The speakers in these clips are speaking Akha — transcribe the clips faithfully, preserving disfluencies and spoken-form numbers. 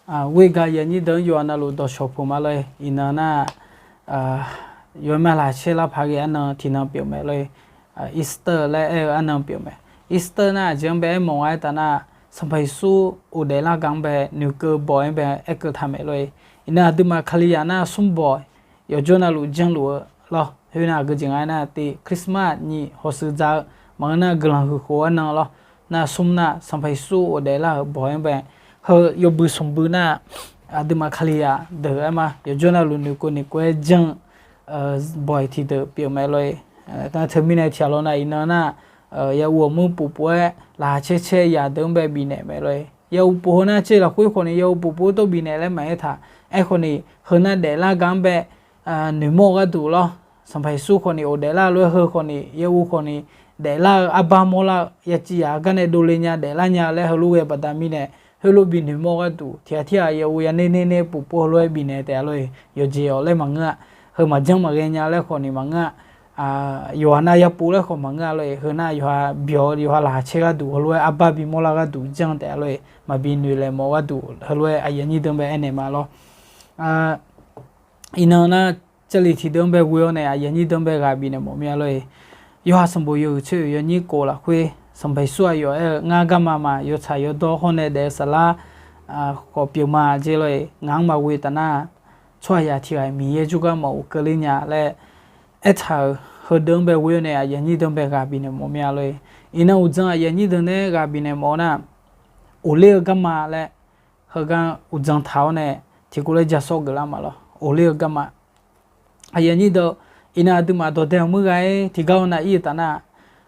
Ghoer gaq aqyuif aqnyir deuq-anr yawqha navluf dawqshawq puq ma lor-e. Iqnan nar, yawma laqcaer lar paq ghae arnan tiqnan pyeuf mae lor-e. Easter laer aer-eu arnan pyeuf mae. Easter nar aqjeq-anr bae aermawf nga aertaq nar, Sanqpaq Yeqsur ghofdaef lar gaq-anr bae noeqkeuv bawq-anr bae aerkeuv taq mae lor-e. Iqnan aqduimaf Kalizaq nar smr bawq yawqjawr navluf janrluf-eu lor. Khoernar aqgeu jeq nga aernar, tiq Christmas nyiq hawshuif dzaq-eu maqngeur nar guiqlanq huiq khof-aer nan lor. Nar smr nar Sanqpaq Yeqsur ghofdaef lar-euq bawq-anr bae, heu yawbui smq bui nar aqduimaf Kalizaq deuq aer ma yawqjawr navluf noeqkeuv noeqkeuv-aer janr-eu bawq tiqdeuq pyeuf mae lor-e. Teumirnae tiqghaq lawr nar iqnan nar, ya uv-euq mur puf puf-aer laqkhaq caer caer yaq deuq-anr bae bifnaeq mae lor-e. Ya uv puf heu nar caer lafkhoer khawf ni ya uv puf puf-aer tov bifnaeq laer maqaer taq. Aerkhawf ni heu nar daeflar gar-anr bae noeqmawr-eu gharduq lor. Sanqpaq Yeqsur khawf ni ghofdaef lar lof-aer heu khawf ni ya uv khawf ni daeflar-eu arbar mawrlar-eu ya civ yaq gar nae dovle nya daeflar nya laer heulof ghae baqda mirnae, heulof bi noeqmawr-eu gharduq tiqghaq tirghaq ya uv ya ner ner ner puf puf heulof-aer bifnaeq taef-a lor-e. Yawqjeq-awq laer maqngeur-a. Heu maqjanr maqghae nya laer khawf ni maqngeur-a. Yawqha nav ya puf laer khawf maqngeur-a lor-e. Heu nar yawqha byawq yawqha laqkhaq caer gharduq heulof-aer arbar bimawr lar gharduq janr taef-a lor-e. Maqbi noeqlaeq mawf gharduq heulof-aer aqyuif aqnyir deuq-anr bae aernaeq ma lor. Iqnan nar, Jarlif tiqdeuq-anr bae ghoe-awr nae aqyuif aqnyir deuq-anr bae ghaq bifnaeq mawf mir-a lor-e. Yawhaq sanqbof yawhuiq tser oeq yawnyir kof lafkhoer Sanqpaq Yeqsur aqyawf aer-eu, Ngar garma ma, yawtsaq yawdawr hawr nae daef-eu saflar khawf pyeuf ma jeq lor-e. Ngaq-anr maqghoe taf nar, tsawrhaqzaq tiq ghaq Miqyaer jawrgar maqghof keuvler nya laer aertaq-euq heudeuq-anr bae ghoe-awr nae aqyuif aqnyir deuq-anr bae ghaq bifnaeq mawf mir-a lor-e. Iqnan uqdzan aqyuif aqnyir deuq nae ghaq bifnaeq mawf-eu nar, ghofler-eu garma laer heugar uqdzan taq-awr nae tiqkawv laer ja sawr geuflar ma lor. Ghofler-eu garma. Aqyuif aqnyir deuq, iqnan aqduimaf dawqdae-awq muir gha-aer tiqgar-awr nav ir-eu taf nar,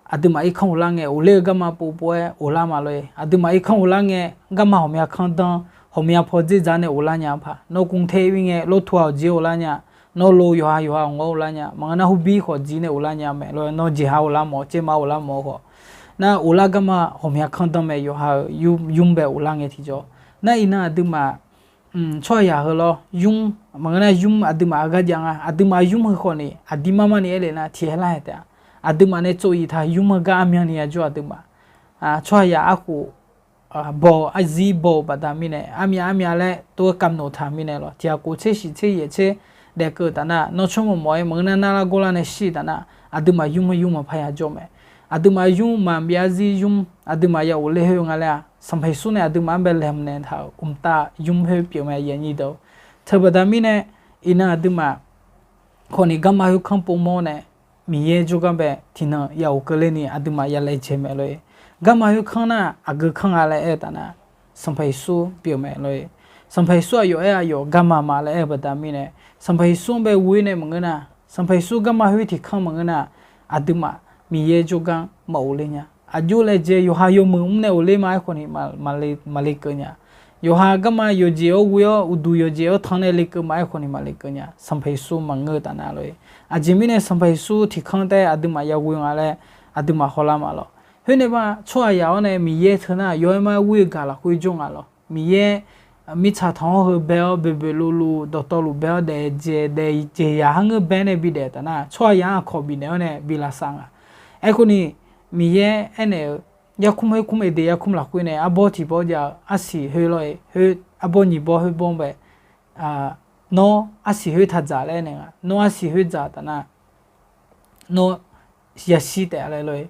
aqduimaf irkanr ghoflar ngae ghofler-eu garma pov pov-aer ghoflar ma lor-e. Aqduimaf irkanr ghoflar ngae garma ghawqmya kanr danr, ghawqmya paw dzerdzaq nae ghoflar nya paq. Nawr กรุงเทพ ir ngae รถทัวร์ awq jeq-aer ghoflar nya. Nawr lo yawqha yawqha awq ngawr ghoflar nya. Maqngeur nar รถเบนซ์ khawf jeq nae ghoflar nya mae lor. Nawr jeqha ghoflar mawf, tserma ghoflar mawf khawf. Nar ghoflar garma ghawqmya kanr danr mae yawqha-euq nymr bae ghoflar ngae tiqjawr. Nar iqnan aqduimaf tsawrhaqzaq heu lor nymr maqngeur nar nymr aqduimaf-eu garjav nga. Aqduimaf-eu nymr heu khawf ni aqdir mar mar ni aer lef nar tiq aer lar-aer taef-a. Aqduimaf nae tsov-iq taq nymr-eu gar armyanni yajawr aqduimaf tsawrhaqzaq arkhof baw-eu arzir baw-eu baqda mirnae armyav armyav laer tov-aer kavnoeq taq mirnae lor. Tiq ghaq khof tser shiq tser yaef tser daef keuv taf nar, nawr tsawrmawq mawf-aer maqngeur nar narlar gawrlar nae shir taf nar, aqduimaf nymr heu nymr maqpar yajawr mae. Aqduimaf-eu nymr maqbyav arzir nymr aqduimaf ya ghofler khoer nga laer-aq, Sanqpaq Yeqsur nae aqduimaf-anr bae laeqhmq naeq taq-euq mqtav nymr khoer pyeuf mae aqyuif aqnyir deuq. Teu baqda mirnae, iqnan aqduimaf khawf ni garma khoerkanr povmawr nae Miqyaer jawrgar bae tiqnan ya ghofkeuvler ni aqduimaf ya laejae mae lor-e. Garma khoerkanr nar aqgeu kanr nga laer aer-eu taf nar, Sanqpaq Yeqsur pyeuf mae lor-e. Sanqpaq Yeqsur aqyawf aer aqyawf garma ma laer aer-eu baqda mirnae, Sanqpaq Yeqsur-anr bae ghoe nae maqngeur nar, Sanqpaq Yeqsur garma khoer tiqkanr maqngeur nar, aqduimaf Miqyaer jawrgar maqghofler nya. Aqjox laejae yawqha yawmuiq mr nae ghofler ma aerkhawf ni maqle keuv nya. Yawqha garma yawqjeq-awr ghoe-awr uqduq yawqjeq-awr tanq nae lekeuv ma aerkhawf ni maqle keuv nya. Sanqpaq Yeqsur maqngeur-eu taf nar lor-e. Aqjeq mirnae Sanqpaq Yeqsur tiqkanr taef aqduimaf ya ghoe nga laer aqduimaf hawlar ma lor. Khoer nae ba tsawrhaqzaq-awr nae Miqyaer teu nar yaw-aer mar ghoe-eu gaq lafkhoer jawr nga lor. Miqyaer mirtsaq tanq-awr heu bae-awr boeqboeq luvluv dawqtawvluf bae-awr daef jeq daef jeq yaq har ngeur bae nae bidaef taf nar, tsawrhaqzaq-anr aqkawq bifnaeq-awr nae bi lavsav nga. Aerkhawf ni Miqyaer aernaeq-euq yarkmr khoerkmr Eqdeq yarkmr lafkhoer nae arbawr tiq bawr jav-eu arsiq khoer lor-e, khoer arbawr nyiq bawr khoer bawr bae, nawr arsiq khoer taq dzaq laer aernaeq nga. Nawr arsiq khoer dzaq taf nar nawr yashir taef-a laer lor-e.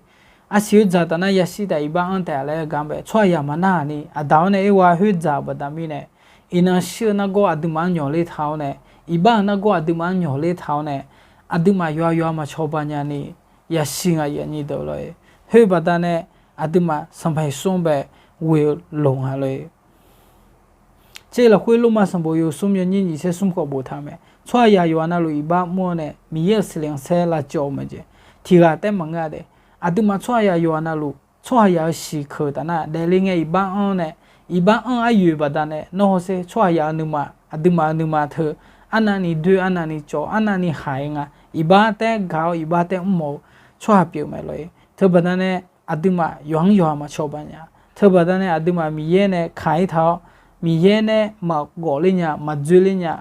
Arsiq khoer dzaq taf nar yashir taef iqbax anr taef-a laer gar bae tsawrhaqzaq maqnar-aq ni aqdaq-awr nae erwa khoer dzaq-euq baqda mirnae, iqnan shir-eu nargawr aqduimaf-anr nyawq ler taq-awr nae, iqbax-euq nargawr aqduimaf-anr nyawq ler taq-awr nae, aqduimaf yawqha yawqha maqcawba nya ni yashir nga aqyuif aqnyir deuq lor-e. Khoer baqda nae aqduimaf Sanqpaq Yeqsur-anr bae ghoe-eu loq nga lor-e. Tser lafkhoer Lormav sanqbof yawsmr yawnyir nyiq tser smr khawf boftaq-eu mae. Tsawrhaqzaq yawqha navluf iqbax mr-awr nae Miqyaer-euq siqle anqsaer lavcawv-eu mae jeq tiq ghaq taef maqngeur-a de. Aqduimaf tsawrhaqzaq yawqha navluf tsawrhaqzaq-eu siqkeuq taf nar daefle ngae iqbax anr nae, iqbax anr aryoeq baqda nae nawr hawsher tsawrhaqzaq-eu nuima, aqduimaf-eu nuima teu arnavni doer arnavni cawv arnavni haiq-eu nga. Iqbax taef gaq-awr iqbax taef mr mawf-eu tsawrhaq pyeuf mae lor-e. Teu baqda nae aqduimaf yawqha-anr yawqha maqcawba nya. Teu baqda nae aqduimaf Miqyaer nae kaq-ir taq-awr Miqyaer nae maqgawf ler nya maqdzoer ler nya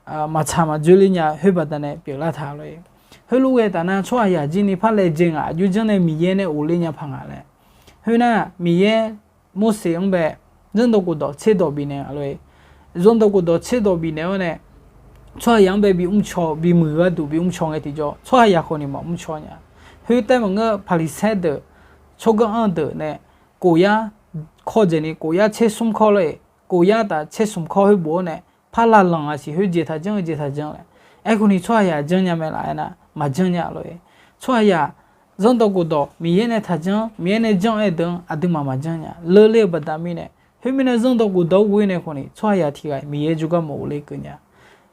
maqtsaq maqdzoer ler nya khoer baqda nae pyeuflar taq lor-e. Khoerlof ghae taf nar tsawrhaqzaq jir ni par laejae ngaq aqjox janr nae Miqyaer nae ghofler nya paq ngaq laer. Khoernar Miqyaer Morseq-anr bae zanrdawq khofdawq tserdawq bifnaeq nga lor-e. zanrdawq khofdawq tserdawq bifnaeq-awr nae, tsawrhaqzaq-anr bae bi mrcaw, bimuiq gharduq bi mrcaw ngae tiqjawr, tsawrhaqzaq khawf ni maqmr caw nya. Khoertav maqngeur, Paqliqsaer deuq, tsawrganr anr deuq nae, khof yar kawr dzaeqni, khof yar tser smr kawr lor-eq, khof yar taf tser smq kawr khoer bof-awr nae, par lavlanq-aq siq, khoer jeq taqjanr-eu jeq taqjanr laer. Aerkhawf ni tsawrhaqzaq janrnya mae laf-aer nar, maqjanr nya lor-eq. Tsawrhaqzaq zanrdawq khofdawq Miqyaer nae taqjanr, Miqyaer nae janr-aer deuq-anr aqduimaf maqjanr nya. Leurler-eu baqda mirnae, khoermirnae zanrdawq khofdawq-anr ghoe nae khawf ni tsawrhaqzaq tiq ghaq Miqyaer jawrgar mawf ghofler keuv nya.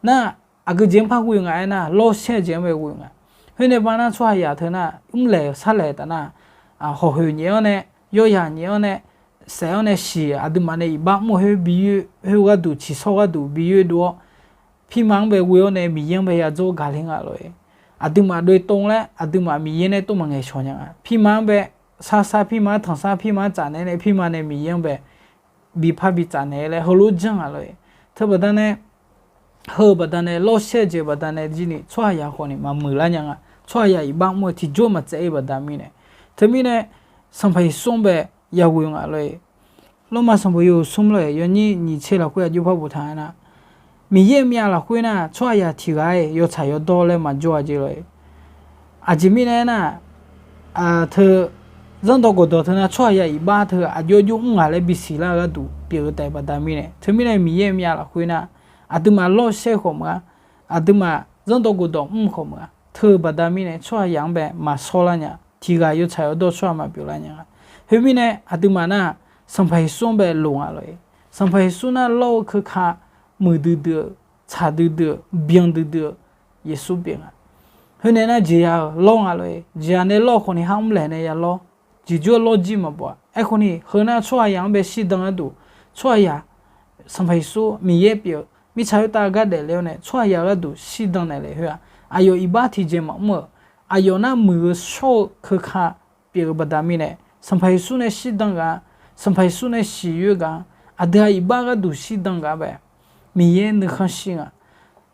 Nar, aqgeu jeq-anr par ghoe nga aernar, lawrshaer jeq-anr bae ghoe nga. Khoernae baqnar tsawrhaqzaq teu nar, mrlaeq sharlaeq taf nar, hawq khoeq nyaef-awr nae, yawzaq nyaef-awr nae, saef-awr nae shiq, aqduimaf nae iqbax mr-eu khoer bi yoer, khoer gharduq tsiqshawr gharduq bi yoer dov-awr, pirma-anr bae ghoe-awr nae Miqyaer-anr bae yadzawr gaqler nga lor-eq. Aqduimaf doe tov laer aqduimaf Miqyaer nae tov maqngaeq shawq nya nga. Pirma-anr bae shar shar, pirma-anr tanq shar, pirma-anr tsaf naeq nae, pirma nae Miqyaer-anr bae bi par bi tsaf naeq laer heulof janr nga lor-eq. Teu baqdanae, heu baqdanae, lawrshaer jeq baqdanae jir ni tsawrhaqzaq khawf ni maqmuiq lar nya nga. Tsawrhaqzaq iqbax mr-eu tiqjawr maqtsaev-ir baqda mirnae. Teumirnae, Sanqpaq Yeqsur-anr bae yaghoe nga lor-eq. Lormav sanqbof yawhuiq smr lor-eq, yawnyir nyiq tser lafkhoer aqjox par boftaq-aer nar, Miqyaer-eu myav lafkhoer nar, tsawrhaqzaq tiq ghaq-iq yawtsaq yawdawr laer maqjawr-a jeq lor-eq. Aqjeq mirnae aernar, teu zanrdawq khofdawq teu nar tsawrhaqzaq iqbax teu aqjox aqjox mr ngaq laer bisiq lar-eu gharduq pyeuf-eu taef baqda mirnae, teumirnae Miqyaer-eu myav lafkhoer nar, aqduimaf lawrshaer khawf maqnga, aqduimaf zanrdawq khofdawq mr khawf maqnga, teu baqda mirnae tsawrhaqzaq-anr bae maqshawr lar nya. Tiq ghaq yawtsaq yawdawr tsawrhaq maqpyeuf lar nya nga. Khoermirnae aqduimaf nar, Sanqpaq Yeqsur-anr bae loq nga lor-eq. Sanqpaq Yeqsur nar lawr-eu keuka, muiqdui dui-eu, tsaq duidui-eu, byan duidui-eu Yeqsur pyeuf nga. Khoernae nar jeqzaq-euq lawr nga lor-eq. Jeqzaq nae lawr khawf ni har mrlaeq nae ya lawr. Jeqjawr lawr jir maqbaw-a. Aerkhawf ni heu nar tsawrhaqzaq-anr bae shirdan gharduq, tsawrhaqzaq, Sanqpaq Yeqsur Miqyaer pyeuf-eu mirtsaq khoertav gar daefle-awr nae tsawrhaqzaq gharduq shirdan naeqle khoer-aq, aqyawf iqbax tiqjeq maqmr-euq, aqyawf nar muiq-eu shawr-eu keuka pyeuf-eu baqda mirnae, Sanqpaq Yeqsur nae shirdan gaq-a, Sanqpaq Yeqsur nae siqyoer gaq-a, aqdui-aq iqbax gharduq shirdan gaq-a bae, Miqyaer nuikhanr shir nga.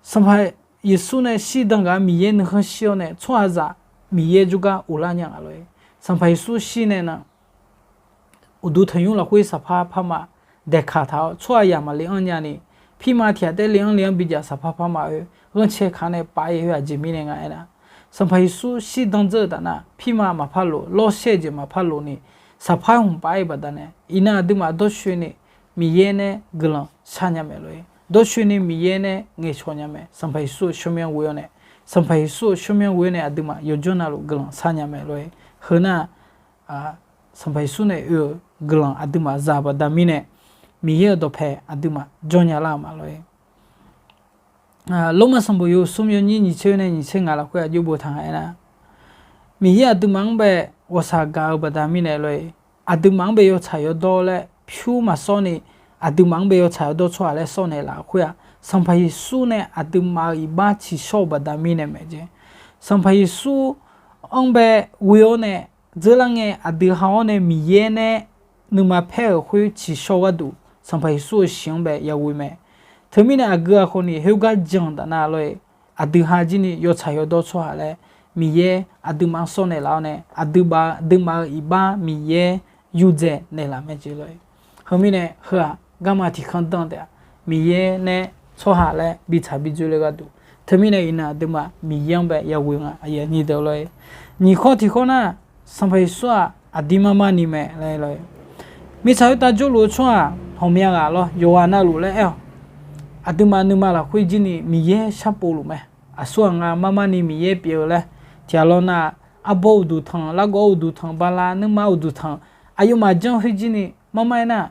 Sanqpaq Yeqsur nae shirdan gaq-a Miqyaer nuikhanr shir-awr nae tsawrhaqzaq Miqyaer jawrgar uvlar nya nga lor-eq. Sanqpaq Yeqsur shir nae nar, uqduq tanqnymr lafkhoer saqpar parma daeqkaq taq-awr tsawrhaqzaq maqle anr nyani, pirma tiq ghaq taef le anr le anr bijav saqpar parma-oer ghanrcae kaq nae pav-ir khoer aqjeq mirnae nga aernar, Sanqpaq Yeqsur shirdan dzeur-eu taf nar pirma maqpar lof, lawrshaer jeq maqpar lof ni, saqpar hmq pav-ir baqdanae iqnan aqduimaf dawrcoeni Miqyaer nae guiqlanq shar nya mae lor-eq. Dawrcoeni Miqyaer nae ngaeqcawq nya mae. Sanqpaq Yeqsur-euq tsawrmyanr ghoe-awr nae, Sanqpaq Yeqsur-euq tsawrmyanr ghoe-awr nae aqduimaf yawjawr navluf guiqlanq shar nya mae lor-eq. Heu nar, Sanqpaq Yeqsur nae oe-euq guiqlanq aqduimaf za baqda mirnae, Miqyaer-euq dawqpae aqduimaf jawr nya lar-euq ma lor-eq. Lormav sanqbof yawhuiq smr yawnyir nyiq tser nae nyiq tser ngaq lafkhoer aqjox boftaq nga aernar, Miqyaer aqduimaf-anr bae ghawqshaq gaq-eu baqda mirnae lor-eq, aqduimaf-anr bae yawtsaq yawdawr laer pyur maqsawr ni, aqduimaf-anr bae yawtsaq yawdawr tsawrhaq laer sawr naeqlaf khoer-aq, Sanqpaq Yeqsur nae aqduimaf-euq iqbax tsiqshawr-eu baqda mirnae mae jeq. Sanqpaq Yeqsur-anr bae ghoe-awr nae dzeurlar ngae aqdui ha-awr nae Miqyaer nae nuima paer-euq khoer tsiqshawr gharduq Sanqpaq Yeqsur-euq shiq-anr bae yaghoe mae. Teumirnae aqgeu aqkhawf ni khoergar jan taf nar lor-eq, aqdui ha jir ni yawtsaq yawdawr tsawrhaq laer Miqyaer aqduimaf-anr sawr naeqlaf-awr nae aqdui, aqduimaf-euq iqbax Miqyaer yurdzae naeqlaf mae jeq lor-eq. Heu mirnae heu-aq garma tiq khanr danr taef-a. Miqyaer nae tsawrhaq laer bitsaq bidzoerle gharduq, teumirnae iqnan aqduimaf Miqyaer-anr bae yaghoe nga, aqyuif aqnyir deuq lor-eq. Nyiq khawr tiq khawr nar, Sanqpaq Yeqsur-aq aqdir mar mar ni mae laer lor-eq. Mirtsaq khoertav jawrluf-eu tsawrhaq ghawqmya ghaq lor, yawqghaq navluf laer aer-awq. Aqduimaf nuima lafkhoer jir ni Miqyaer sharpov luf mae. Aqsur ghaq nga mar mar ni Miqyaer pyeuf-eu laer, tiq ghaq lawr nar, arbawr uqduq tanq, largawv uqduq tanq, bala nuima uqduq tanq, aqyawfmaf janr khoer jir ni mar mar aernar,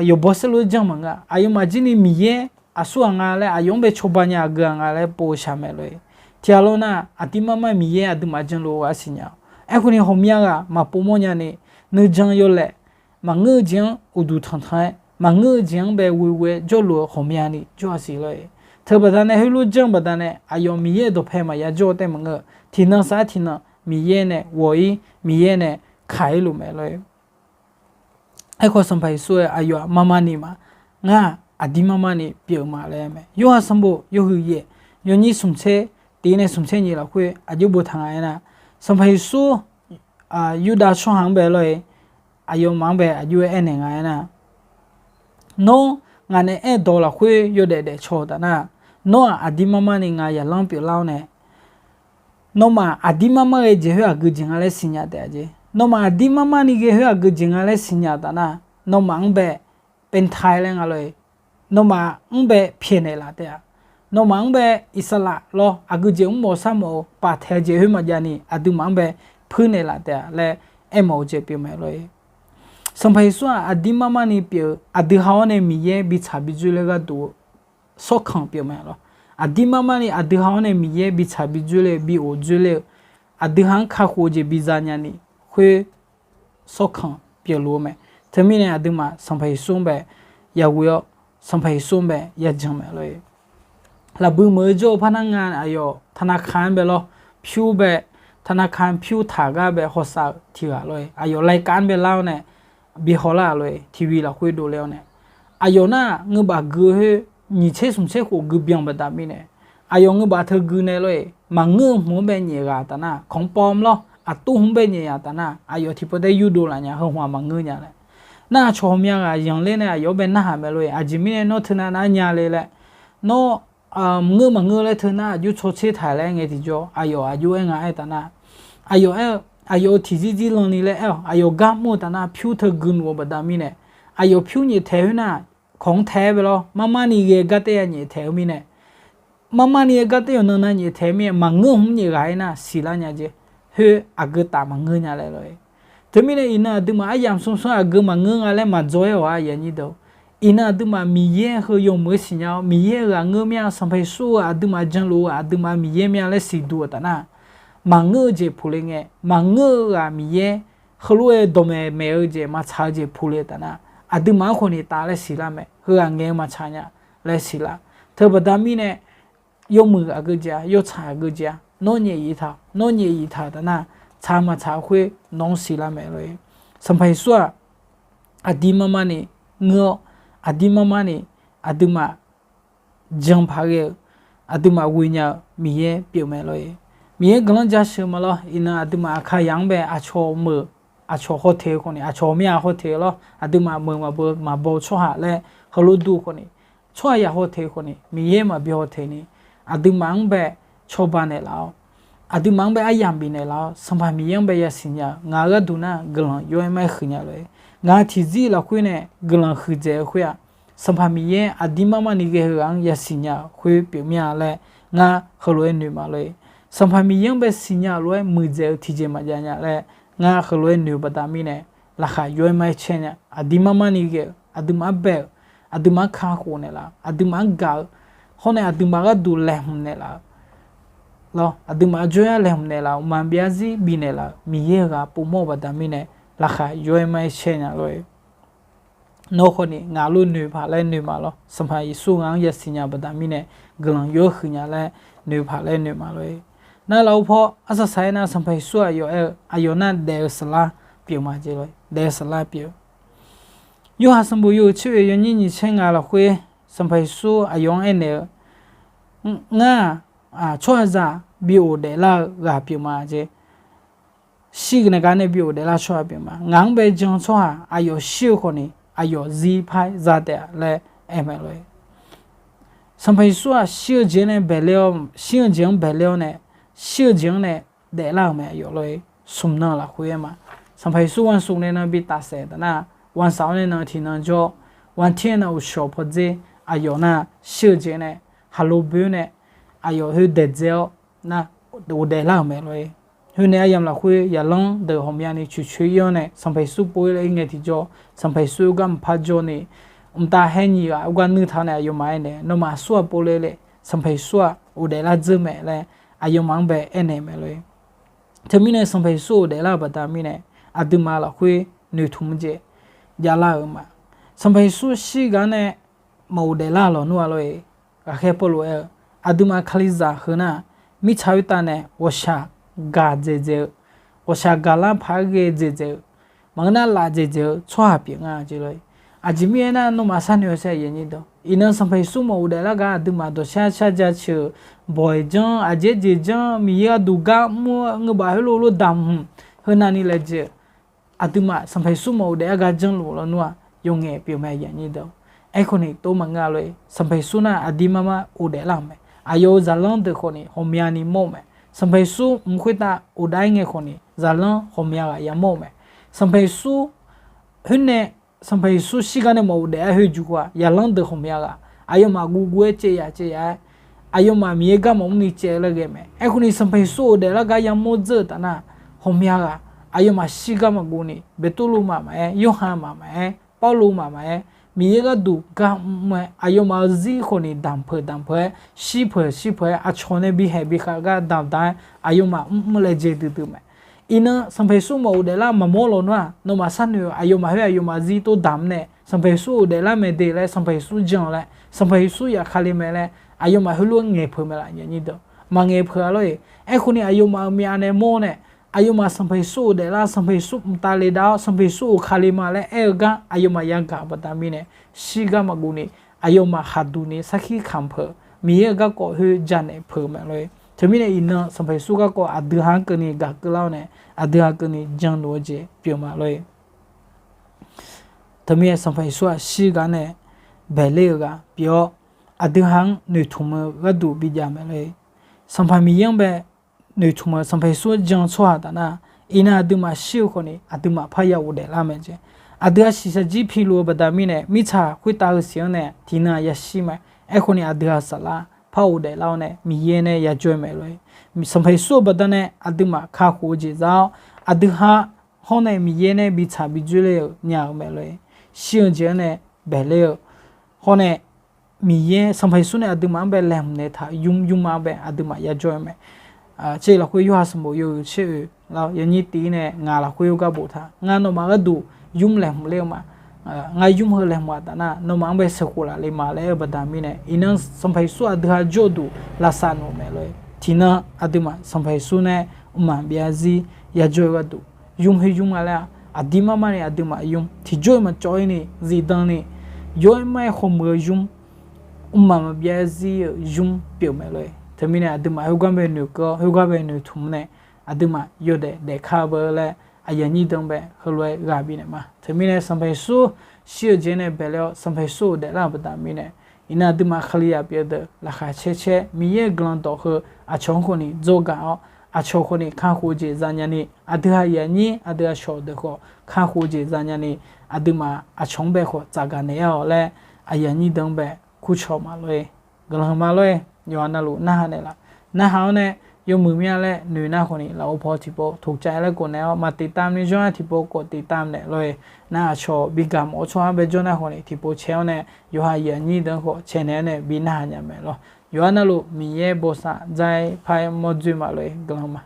yawqbaw saerlu-aer janr maqngeur-a. Aqyawfmaf jir ni Miqyaer aqsur ghaq nga laer, aqyawf-anr bae cawba nya aqgeu ghaq nga laer pov-eu shaq mae lor-eq. Tiq ghaq lawr nar, aqdir mar mar Miqyaer aqduimaf janluf-eu ghaq siqnya-awq. Aerkhawf ni ghawqmya ghaq maqpov mawrnya ni, nuijan yawlaeq maqngeur-eu jeq-anr uqduq tanqtanq-aer, maqngeur-eu jeq-anr bae ghoeghoe-aer jawrluf-eu ghawqmyani jawr-a siq lor-eq. Teubaqda nae heulof janr baqda nae aqyawf Miqyaer-euq dawqpae maqya jawr-eu taef maqngeur-eu, tiqnan sar tiqnan Miqyaer nae ghawq-ir, Miqyaer nae kaq-ir luf mae lor-eq. Aerkhawf Sanqpaq Yeqsur-aer aqyawf-aq mar mar ni ma, ngar-aq aqdir mar mar ni pyeuf ma laer mae. Yorhaq sanqbof yawhuiq yaef, yawnyir smqtser tiq nae smqtser nyiq lafkhoer aqjox boftaq nga aernar, Sanqpaq Yeqsur Yurdav tsawrhaq-anr bae lor-eq, aqyawfmaf-anr bae aqjox-aer aernaeq nga aernar, Nawr ngaq nae aerdawq lafkhoer yawdaef daefcaw-eu taf nar, nawr-aq aqdir mar mar ni ngaq yaqlanr pyeuflar-awr nae, nawmaf aqdir mar mar ghae jeq khoer aqgeu jeq nga laer siqnya taef-a jeq. Nawmaf aqdir mar mar ni ghae khoer aqgeu jeq nga laer siqnya taf nar, nawmaf-anr bae เป็นไทย laer nga lor-e. Nawmaf-anr bae pyaeqnaeq laf taef-a. Nawmaf-anr bae อิสระ lawr, aqgeu jeq mr mawf sar mawf-eu paf taeq-eu jeq khoer maqjav ni aqduimaf-anr bae puirnaeq laf taef-a laer aermawf-eu jeq pyeuf mae lor-e. Sanqpaq Yeqsur-aq aqdir mar mar ni pyeuf-eu, aqdui ha-awr nae Miqyaer bi tsaq bi dzoerler gharduq-eu sawrkanq pyeuf mae lawr. Aqdir mar mar ni aqdui ha-awr nae Miqyaer bi tsaq bi dzoerler bi of dzoerler-eu, aqdui ha-anr kakhof-eu jeq biza nya ni khoer sawrkanq pyeufluf-eu mae. Teumirnae aqduimaf Sanqpaq Yeqsur-anr bae yaghoe-awr, Sanqpaq Yeqsur-anr bae yajan mae lor-e. Lafbui meuq-eu jawr-eu par nar nga aqyawf ธนาคาร bae lawr, pyur bae, ธนาคาร pyur taq gar bae hawsav-eu tiq ghaq lor-e. Aqyawf รายการ bae lar-awr nae bi hawlar-aq lor-e, tiqbi lafkhoer dovle-awr nae, aqyawf nar-aq ngeubaf gui khoer nyiq tser smq tser khof gui byan baqda mirnae, aqyawf ngeubaf teu gui nae lor-e, maqngeur-eu hmq-anr bae nyaef ghaq taf nar, ของปลอม lawr, aqtur hmq-anr bae nyaef ghaq taf nar, aqyawf tiqpov taer yurdov laf nya, heu hmq-aq maqngeur nya laer. Nar-aq cawq ghawqmya ghaq yanqler nae aqyawf-anr bae narhaq mae lor-e, aqjeq mirnae nawr teu nav nar nya le laer, nawr maqngeur maqngeur laer teu nar aqjox tsawrtser taq laer ngae tiqjawr aqyawf aqjox aer nga aer taf nar, aqyawf aer-eu, aqyawf-euq tiqzir zir lan ni laer aer-awq. Aqyawf gar mr-eu taf nar pyur teu gui luf-eu baqda mirnae, aqyawf pyur nyaef taeq khoer nar, ของแท้ bae lawr, mar mar ni ghae gar taer ya nyaef taeq-eu mirnae, mar mar ni ghae gar taer yawqnan na nyaef taeq-eu mirnae, maqngeur hmq-anr nyaef ghaq-aer nar siqlar nya jeq, khoer aqgeu taf maqngeur nya laer lor-e. Teumirnae iqnan aqduimaf aryamq smr smr aqgeu maqngeur nga laer maqdzaw-aer-awq-a aqyuif aqnyir deuq. Iqnan aqduimaf Miqyaer heu yawmuiq-aer siqnya-awr, Miqyaer-euq ghaq ngeur mir-a, Sanqpaq Yeqsur-euq aqduimaf janluf-eu aqduimaf Miqyaer mir-a laer siqduq-eu taf nar, maqngeur-eu jeq puq le ngae, maqngeur-eu ghaq Miqyaer heulof-aer dawqmaeq maeq-eu jeq maqtsaq-eu jeq puq le-eu taf nar, aqduimaf-anr khawf ni taf laer siqlar mae. Heughaq ngaeq-eu maqtsaq nya laer siqlar. Teubaqda mirnae, yawmuiq aqgeu jeq-a, yawtsaq aqgeu jeq-a, nawr nyaef iq taq, nawr nyaef iq taq-eu taf nar, tsaq maqtsaq khoer nawq-anr siqlar mae lor-e. Sanqpaq Yeqsur-aq aqdir mar mar ni ngeur-awr, aqdir mar mar ni aqduimaf jan paq ghae-eu, aqduimaf ghoe nya-eu Miqyaer pyeuf mae lor-e. Miqyaer guiqlanq jaceuq ma lawr. Iqnan aqduimaf Aqkaqzaq-anr bae aqcawq meuq, aqcawq hawteq-eu khawf ni, aqcawq myav hawteq-eu lawr, aqduimaf meuq maqbeu maqbaw-eu tsawrhaq laer heulof dur-eu khawf ni, tsawrhaqzaq hawteq-eu khawf ni, Miqyaer maqbi hawteq ni, aqduimaf-anr bae cawba naeqlaf-awr, aqduimaf-anr bae aryamq bifnaeq laf-awr, Sanqpaq Miqyaer-anr bae yasiq nya-eu ngaq-euq gharduq nar guiqlanq yawr-aer mar-aer huiq nya lor-e. Ngaq-euq tiqzir lafkhoer nae guiqlanq huiqdzaeq-eu khoer-aq, Sanqpaq Miqyaer aqdir mar mar ni ghae heughaq-anr yasiq nya-euq khoer pyeufmir-a laer ngar heulof-aer noeq ma lor-e. Sanqpaq Miqyaer-anr bae siqnya-euq lof-aer muiqdzaeq-eu tiqjeq maqjav nya laer ngar heulof-aer noeq-eu baqda mirnae, laqkhaq yawr-aer mar-aer caer nya. Aqdir mar mar ni ghae-euq, aqduimaf-anr bae-euq, aqduimaf-anr kakhof naeqlaf-eu, aqduimaf-anr gaq-eu, hawr nae aqduimaf gharduq laeqhmq naeqlaf-eu, lawr, aqduimaf jawryar laeqhmq naeqlaf-euq, maqbyav zarzir bifnaeq laf-euq Miqyaer-euq ghaq povmawr-eu baqda mirnae, laqkhaq yawr-aer mar-aer caer nya lor-e. Nawr khawf ni ngaq lof noeq paq laer noeq ma lawr. Sanqpaq Yeqsur ngaq-anr yasiq nya-eu baqda mirnae guiqlanq yawr huiq nya laer noeq paq laer noeq ma lor-e. Nar lafov paw arsaq saq-aer nar Sanqpaq Yeqsur aqyawf aer-eu aqyawf nar daef-eu saflar pyeuf ma jeq lor-e. Daef-eu saflar pyeuf-eu Yorhaq sanqbof yawhuiq tser oeq yawnyir nyiq tser ngaq lafkhoer Sanqpaq Yeqsur aqyawf-anr aernaeq-eu, Ngar-aq, tsawrhaqzaq bi ghofdaef lar-eu ghaq pyeuf ma jeq. Shir-eu nae gar nae bi ghofdaef lar tsawrhaq pyeuf ma. Ngaq-anr bae jan-eu tsawrhaq aqyawf shir-eu khawf ni aqyawf zir par za taef-a laer aer mae lor-e. Sanqpaq Yeqsur-aq shir-eu jeq nae baeqler-awr, shir-eu jeq-anr baeqler-awr nae, shir-eu jeq-anr nae daeflar-euq mae aqyawf lor-e. Smq nan lafkhoer aer ma. Sanqpaq Yeqsur วันศุกร์ nae nan bi tafsaef taf nar, วันเสาร์ nae nan tiqnan jawr, วันอาทิตย์ nae nan uqshawq pawdzer, aqyawf nar shir-eu jeq nae, haqlo boer nae, aqyawf khoer daeqdzae-awr nar, ghofdaef lar-euq mae lor-e. Khoer nae aryamq lafkhoer yaqlanr deuq ghawqmyani coeqcoeq ir-awr nae Sanqpaq Yeqsur pov-ir laer ir ngae tiqjawr, Sanqpaq Yeqsur gar maqpar jawr ni, mqtav haer nyiq ghaq-anr gar nuir taq-awr nae aqyawfmaf aernaeq, Nawmaf aqsur-aq pov le le, Sanqpaq Yeqsur-aq ghofdaef lar dzeur mae laer aqyawfmaf-anr bae aernaeq mae lor-e. Teumirnae Sanqpaq Yeqsur ghofdaef lar-eu baqda mirnae, aqduimaf lafkhoer noeqtmq jeq javlar-euq ma. Sanqpaq Yeqsur shir gar nae maqghofdaef lar-eu lawnmr-a lor-e. Ghaqkhaer Pawrluv aer-eu, aqduimaf Kalizaq heu nar, mirtsaq khoertav nae ghawqshaq gaq dzaeqdzaeq-eu, ghawqshaq gaqlar paq-aer ghae dzaeqdzaeq-eu, maqngeur nar laf dzaeqdzaeq-eu tsawrhaq pyeuf nga jeq lor-e. Aqjeq mirnae aernar, nawmaf sharnoeq-awr saer yaeq nyir dawq, iqnan Sanqpaq Yeqsur maqghofdaef lar gar aqduimaf dawqshar shar jaceuq-euq, bawq-iq janr, aqjeq jeq janr, Miqyaer gharduq gar mr-eu ngeur baf heulof lof damq hmq, heu navni laejae-eu, aqduimaf Sanqpaq Yeqsur maqghofdaef lar gar janrluf lawnmr-aq yawf ngaef pyeuf mae yaeq nyir dawq. Aerkhawf ni tov maqngeur-a lor-e. Sanqpaq Yeqsur nar aqdir mar mar ghofdaef lar-euq mae. Aqyawf-euq zaqlanr deuq khawf ni ghawqmya ni mawr-eu mae. Sanqpaq Yeqsur mq khoertav ghofdaef-aer ngae khawf ni zaqlanr ghawqmya ghaq yamawr-eu mae. Sanqpaq Yeqsur khoer nae, Sanqpaq Yeqsur shirgar nae maqghofdaef-aer khoer juq-aq, zaqlanr deuq ghawqmya ghaq aqyawfmaf guvguv-aer caev yaf caev yaf-aer, aqyawfmaf Miqyaer gar maqmr ni caev laer ghae mae. Aerkhawf ni Sanqpaq Yeqsur ghofdaef lar gar yamawr dzeur-eu taf nar, ghawqmya ghaq aqyawfmaf shirgar maqguv ni, Beqtuvluv maf maqaer, Yorhaq maf maqaer, Pawrluv maf maqaer, Miqyaer gharduq gar mr-aer aqyawfmaf-euq zir khawf ni damq peuq damq peuq-aer, shir peuq shir peuq-aer, aqcawq nae bi haeq bi khav gar damq damq-aer aqyawfmaf mr mr laejae duidui mae. Iqnan Sanqpaq Yeqsur maqghofdaef lar maqmawr lawnmr-aq, nawmaf sharnoeq-eu aqyawfmaf khoer aqyawfmaf zir tov damq nae, Sanqpaq Yeqsur ghofdaef lar mae de laer, Sanqpaq Yeqsur jan laer, Sanqpaq Yeqsur yaf Kali mae laer aqyawfmaf heulof-aer ngaeq peuq mae laf, aqnyir deuq maqngaeq peuq-a lor-e. Aerkhawf ni aqyawfmaf-euq myav nae mawr nae, aqyawfmaf Sanqpaq Yeqsur ghofdaef lar, Sanqpaq Yeqsur mqtav le dav-awr, Sanqpaq Yeqsur of Kali ma laer aer-eu gar aqyawfmaf yagaq-euq baqda mirnae, shirgar maqguv ni, aqyawfmaf khaqduq ni sarkir kamq peuq, Miqyaer-euq garkawv khoer janaeq peuq mae lor-e. Teumirnae iqnan Sanqpaq Yeqsur garkawv aqdui ha-anr keuvni gaq keuvlar-awr nae, aqdui ha keuvni janluf-eu jeq pyeuf ma lor-e. Teumirnae Sanqpaq Yeqsur-aq shirgar nae baeqler-eu ghaq pyeuf-awr, aqdui ha-anr noeqtmq-eu gharduq bijav mae lor-e. Sanqpaq Miqyaer-anr bae noeqtmq-eu Sanqpaq Yeqsur jan-eu tsawrhaq taf nar, iqnan aqduimaf shir-eu khawf ni aqduimaf parya ghofdaef lar mae jeq. Aqdui-aq shiqshaq jir piluf-eu baqda mirnae, mirtsaq khoertav-eu siq-anr nae tiqnan yashir mae. Aerkhawf ni aqdui-aq saflar par ghofdaef lar-awr nae Miqyaer nae yajawr-eu mae lor-e. Sanqpaq Yeqsur-euq baqdanae aqduimaf kakhof-eu jeq za-awr, aqdui ha hawr nae Miqyaer nae bitsaq bi dzoerler-euq nya-euq mae lor-e. Shir-eu jeq-anr nae baeqler-eu hawr nae, Miqyaer Sanqpaq Yeqsur nae aqduimaf-anr bae laeqhmq naeq taq ymr ymrma-anr bae aqduimaf yajawr-eu mae. Tser lafkhoer Yorhaq sanqbof yawhuiq tser oeq laf yawnyir tiv-ir nae ngaq lafkhoer gar boftaq, ngar nawmaf gharduq ymr laeqhmq ler-eu ma. Ngar ymr heu laeqhmq-aq taf nar, nawmaf-anr bae sheuqkhof laf le ma laer aer-eu baqda mirnae, iqnan Sanqpaq Yeqsur aqdui ha jawr-eu duq lavsav noeq mae lor-e. Tiqnan aqduimaf Sanqpaq Yeqsur nae mqmaq byav zarzir yajawr-eu gharduq, ymr khoer ymr nga laer-aq, aqdir mar mar ni aqduimaf ymr tiqjawr-iq maqcawv-ir ni zifdan ni, yaw-aer mar-aer khawmuiq-eu ymr, mqmaq maqbyav zarzir-euq ymr pyeuf mae lor-e. Teumirnae aqduimaf khoergar bae noeqkeuv-awr, khoergar bae noeqtmq nae, aqduimaf yawdaef daefkar beu laer aqyuif aqnyir deuq-anr bae heulof-aer ghaq bifnaeq ma. Teumirnae Sanqpaq Yeqsur shir-eu jeq nae baeqler-awr, Sanqpaq Yeqsur ghofdaef lar-euq baqda mirnae, iqnan aqduimaf Kalizaq pyeuf-eu deuq laqkhaq caer caer Miqyaer-euq guiqlanq dawq heu aqcawq-anr khawf ni dzawr gaq-awr, aqcawq khawf ni kakhof-eu jeq zanya ni, aqdui ha aqyuif aqnyir aqdui aqcawq deuq khawf kakhof-eu jeq zanya ni, aqduimaf aqcawq-anr bae khawf tsafgaq naeq-aer-awq laer aqyuif aqnyir deuq-anr bae kurcawq ma lor-e. Guiqlanq ma lor-e. Yawqha navluf narhaq naeqlaf. Narhaq-awr nae yawmuiq mir-a laer noeq nar khawf ni lafov paw tiqpov toqcav laer khawf naeq-awr, maq tiqtam ni jawr nar tiqpov khawf tiqtam naeq lor-e. Nar aqcawq bi gaq mawf-eu tsawrhaq-anr bae jawr nar khawf ni tiqpov cae-awr nae, yawqha aqyuif aqnyir deuq-anr khawf cae naeq-aer nae bi narhaq nya mae lor. Yawqha navluf Miqyaer bosav dzar-ir par-aer mawrdzoer ma lor-e. Guiqlanq ma.